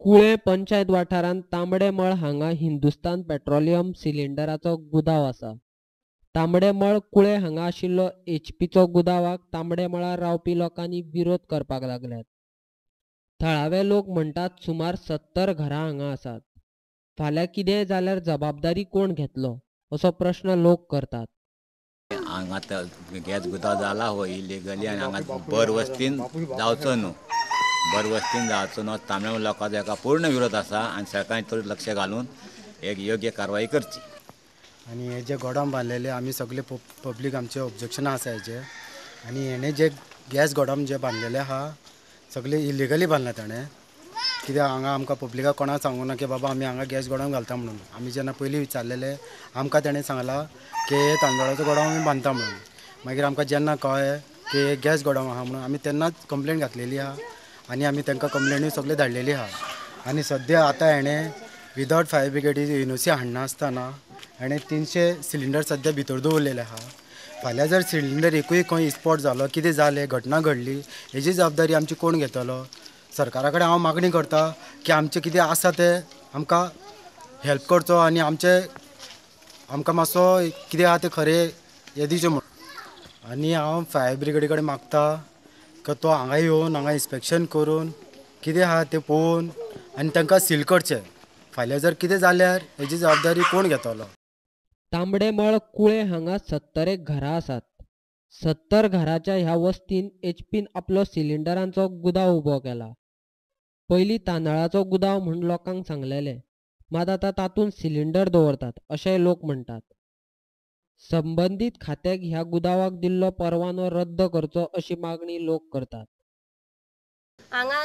कुळें पंचायत वाठारांत तांबडेमळ हांगा हिंदुस्तान पेट्रोलियम सिलिंडराचो गुदांव आसा. तांबडेमळ कुळें हांगा आशिल्लो एचपीचो गुदांवाक तांबडेमळार रावपी लोकांनी विरोध करपाक लागल्यात. थळावे लोक म्हणटात सुमार 70 घरां हांगा आसात. फाल्यां कितेंय जाल्यार जबाबदारी कोण घेतलो असो प्रश्न लोक करतात. हांगा गॅस गुदांव जाला हो इलिगली आनी हांगा बर वस्तीन जावचो न्हू, बर वस्तीन जावचो न्हू. तांबड्या लोकांचो हेका पूर्ण विरोध आसा आनी सरकारान थोडी लक्ष घालून एक योग्य कारवाई करची. आनी हे जे गोडावन बांदलेले आमी सगळे पब्लीक आमचे ऑब्जेक्शनां आसा हेजे. आनी हेणे जे गॅस गोडावन जे बांदलेले आहा सगळे इलिगली बांदला ताणें. कित्याक हांगा आमकां पब्लिकाक कोणाक सांगूं ना की बाबा आमी हांगा गॅस गोडावन घालता म्हणून. आमी जेन्ना पयलीं विचारलेले आमकां तेणें सांगलां की हे तांदळाचो गोडावन आमी बांदता म्हणून. मागीर आमकां जेन्ना कळ्ळें की हे गॅस गोडावन आहा म्हणून आमी तेन्नाच कंप्लेन घातलेली आहा आनी आमी तांकां कंप्लेनूय सगळे धाडलेली आहा. आनी सद्या आतां हेणें विदावट फायर ब्रिगेडी एनओसी हाडना आसतना हेणें 300 सिलिंडर सद्या भितर दवरलेले आहा. फाल्यां जर सिलिंडर एकूय खंय इस्पॉट जालो, कितें जालें, घटना घडली, हेजी जबाबदारी आमची कोण घेतलो? सरकारा कडेन हांव मागणी करता की आमचें कितें आसा तें आमकां हेल्प करचो आनी आमचें आमकां मातसो कितें आहा तें खरें हें दिवचें म्हणून. आनी हांव फायर ब्रिगेडी कडेन मागता की तो हांगा येवन हांगा इन्स्पेक्शन करून कितें आहा तें पळोवन आनी तांकां सील करचें. फाल्यां जर कितें जाल्यार हेजी जबाबदारी कोण घेतलो? तांबडेमळ कुळें हांगा 70 घरां आसात. 70 घराच्या ह्या वस्तीन एचपीन आपलो सिलिंडरांचो गुदांव उबो केला. पयलीं तांदळाचो गुदांव म्हूण लोकांक सांगलेले, मात आतां तातूंत सिलिंडर दवरतात अशेंय लोक म्हणटात. संबंदीत खात्याक ह्या गुदांवाक दिल्लो परवानो रद्द करचो अशी मागणी लोक करतात. हांगा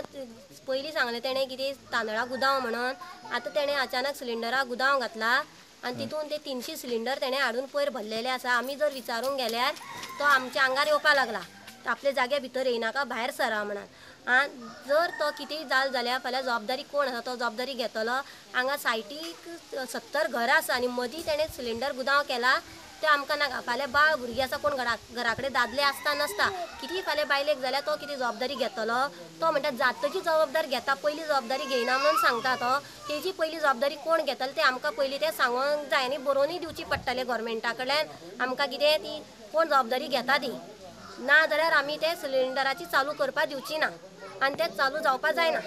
पयलीं सांगलें तेणें कितें तांदळा गुदांव म्हणून, आतां तेणें अचानक सिलिंडरा गुदांव घातला आनी तितून ते 300 सिलिंडर तेणें हाडून पयर भरलेले आसा. आमी जर विचारूंक गेल्यार तो आमच्या आंगार येवपाक लागला, आपल्या जाग्या भितर येयनाका, भायर सरा म्हणून. आनी जर तो कितेंय जालें जाल्यार फाल्यां जबाबदारी कोण आसा तो जबाबदारी घेतलो? हांगा सायटीक 70 घरां आसा आनी मदीं तेणें सिलिंडर गुदांव केला ते आमकां नाका. फाल्यां बाळ भुरगीं आसा, कोण घरा कडेन दादले आसता नासता, कितेंय फाल्यां बायलेक जाल्यार तो कितें जबाबदारी घेतलो? तो म्हणटा जातकी जबाबदार घेता, पयली जबाबदारी घेयना म्हणून सांगता तो. तेजी पयली जबाबदारी कोण घेतलो तें आमकां पयलीं तें सांगूंक जाय आनी बरोवनूय दिवची पडटलें गोवोरमेंटा कडल्यान आमकां कितें ती कोण जबाबदारी घेता ती. ना जाल्यार आमी ते सिलिंडराची चालू करपाक दिवची ना आनी तें चालू जावपाक जायना.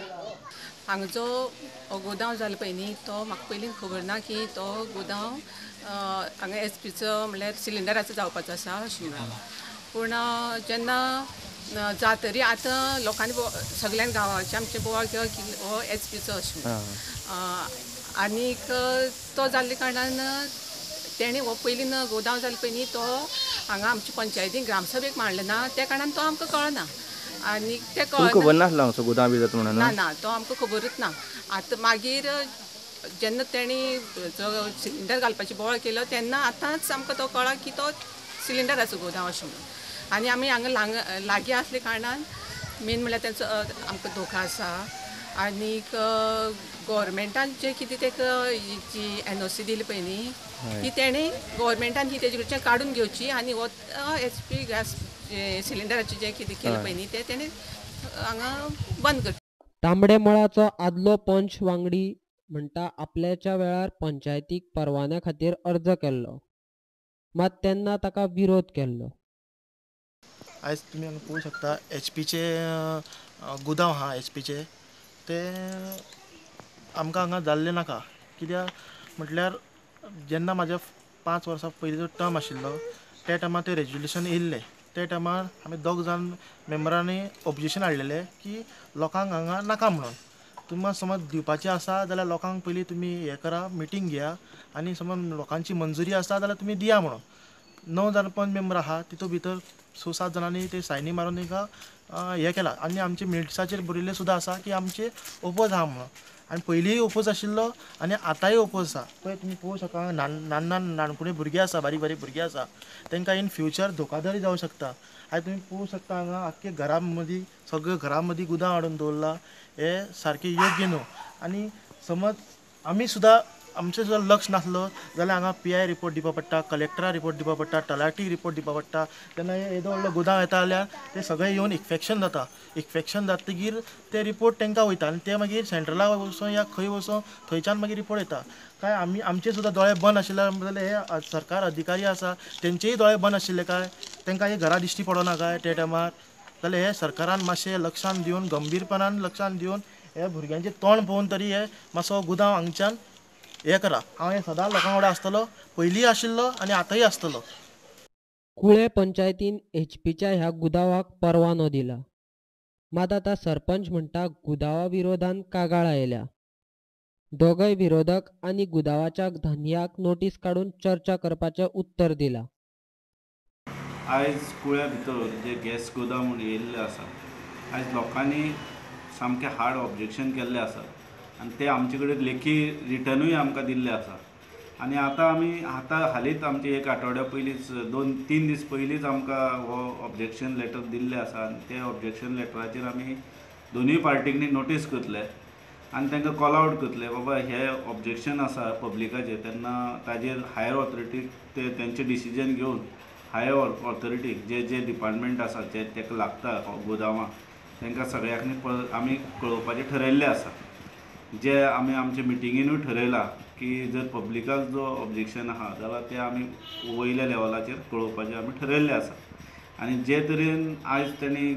हांगा जो गोदांव जालो पळय न्ही तो म्हाका पयलीं खबर ना की तो गोदांव हांगा एचपीचो म्हणल्यार सिलिंडराचो जावपाचो आसा अशें म्हणून. पूण जेन्ना जातरी आतां लोकांनी सगळ्यांक गांवाचे आमचे बोवाळ केलो की हो एचपीचो अशें म्हणून. आनीक तो जाल्ल्या कारणान तेणें हो पयलीं गोदांव जालो पळय न्ही तो हांगा आमचे पंचायतीन ग्रामसभेक मांडलें ना, त्या कारणान तो आमकां कळना. आनी तें खबर नासलो हांगसो गोदांव बी जाता म्हणून? ना ना, तो आमकां खबरूच ना. आतां मागीर जेन्ना तेणी जो सिलिंडर घालपाची बोवाळ केलो तेन्ना आतांच आमकां तो कळ्ळा की तो सिलिंडराचो गोदांव अशें म्हणून. आनी आमी हांगा लागीं आसल्या कारणान मेन म्हणल्यार तेंचो आमकां धोका आसा. आनीक गोवोरमेंटान जें कितें ताका जी एनओसी दिली पळय न्ही ती तेणें गोवोरमेंटान ही तेजे कडच्यान काडून घेवची आनी हो एचपी गॅस सिलिंडराचें जें कितें केलें पळय न्ही तें तेणें हांगा बंद करचें. तांबडेमळाचो आदलो पंच वांगडी म्हणटा आपल्याच्या वेळार पंचायतीक परवान्या खातीर अर्ज केल्लो, मात तेन्ना ताका विरोध केल्लो. आयज तुमी हांगा पळोवंक शकता एचपीचे गुदांव आहा एचपीचे, ते आमकां हांगा जाल्ले नाका. कित्याक म्हटल्यार जेन्ना म्हाज्या 5 वर्सां पयलींचो टर्म आशिल्लो त्या टायमार ते रेजोल्युशन येयल्लें, त्या टायमार आमी 2 जाण मेंबरांनी ऑब्जेक्शन हाडलेलें की लोकांक हांगा नाका म्हणून. तुमकां समज दिवपाचें आसा जाल्यार लोकांक पयलीं तुमी हें करा, मिटींग घेया आनी समज लोकांची मंजुरी आसा जाल्यार तुमी दिया म्हणून. 9 जाण पंच मेंबर आहा तितूंत भितर 6-7 जाणांनी ते सायनी मारून तांकां हें केलां आनी आमचे मिनट्साचेर बरयल्लें सुद्दां आसा की आमचे ओपोज आहा म्हणून. आनी पयलींय ओपोज आशिल्लो आनी आतांय ओपोज आसा. पळय तुमी पळोवंक शकता ल्हान ल्हान ल्हानकुणी भुरगीं आसा, बारीक बारीक भुरगीं आसा, तांकां इन फ्युचर धोकादारी जावंक शकता. आयज तुमी पळोवंक शकता हांगा आख्खे घरा मदीं सगळे घरा मदीं गुदांव हाडून दवरला, हें सारकें योग्य न्हू. आनी समज आमी सुद्दां आमचें सुद्दां लक्ष नासलो जाल्यार हांगा पीआय रिपोर्ट दिवपा पडटा, कलेक्टरा रिपोर्ट दिवपा पडटा, तलाठी रिपोर्ट दिवपा पडटा. तेन्ना येदो व्हडलो गुदांव येता जाल्यार ते सगळे येवन इन्फेक्शन जाता. इन्फेक्शन जातकीर ते रिपोर्ट तांकां वयता आनी ते मागीर सेंट्रला वचोन या खंय वचोन थंयच्यान मागीर रिपोर्ट येता. काय आमी आमचे सुद्दां दोळे बंद आशिल्ले जाल्यार हे सरकार अधिकारी आसा तेंचेय दोळे बंद आशिल्ले काय, तांकां हे घरा दिश्टी पडना काय ते टायमार? जाल्यार हे सरकारान मातशें लक्षान दिवन, गंभीरपणान लक्षान दिवन हे भुरग्यांचें तोंड पळोवन तरी हे मातसो गुदांव हांगच्यान हे करा. हांव हे सदां लोकां वांगडा आसतलो, पयलींय आशिल्लो आनी आतांय आसतलो. कुळे पंचायतीन एचपीच्या ह्या गुदावाक परवानो दिला. मात आतां सरपंच म्हणटा गुदावा विरोधान कागाळ आयल्या. दोगय विरोधक आनी गुदावाच्या धनयाक नोटीस काडून चर्चा करपाचें उत्तर दिला. आयज कुळ्या भितर जे गॅस गोदाम म्हूण येयल्ले आसा, आयज लोकांनी सामकें हार्ड ऑब्जेक्शन केल्लें आसा आनी ते आमचे कडेन लेखी रिटर्नूय आमकां दिल्ले आसा. आनी आतां आमी आतां हालींच आमचे एक आठवड्या पयलींच 2-3 दीस पयलींच आमकां हो ऑब्जेक्शन लेटर दिल्लें आसा आनी ते ऑब्जेक्शन लेटराचेर आमी दोनूय पार्टींनी नोटीस करतले आनी तांकां कॉल आवट करतले, बाबा हे ऑब्जेक्शन आसा पब्लिकाचें, तेन्ना ताजेर हायर ऑथॉरिटीक ते तेंचें डिसिजन घेवन हायर ऑथॉरिटीक जे जे डिपार्टमेंट आसा जे ताका लागता गोदामां तांकां सगळ्यांक आमी कळोवपाचें ठरयल्लें आसा. जे आमी आमच्या मिटिंगेनूय ठरयलां की जर पब्लिकाक जो ऑब्जेक्शन आहा जाल्यार तें आमी वयल्या लेवलाचेर कळोवपाचें आमी ठरयल्लें आसा. आनी जे तरेन आयज तेणी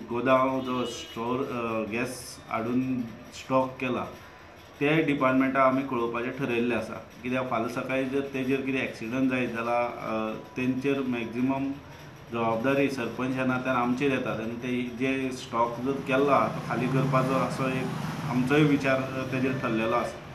गोदांव जो स्टोर गॅस हाडून स्टॉक केला ते डिपार्टमेंटाक आमी कळोवपाचें ठरयल्लें आसा. कित्याक फाल्यां सकाळीं जर तेजेर कितें एक्सिडंट जायत जाल्यार तेंचेर मॅक्झिमम जबाबदारी सरपंच ह्या नात्यान आमचेर येता आनी ते जे स्टॉक जर केल्लो आहा तो खाली करपाचो असो एक आमचोय विचार तेजेर ठरलेलो आसा.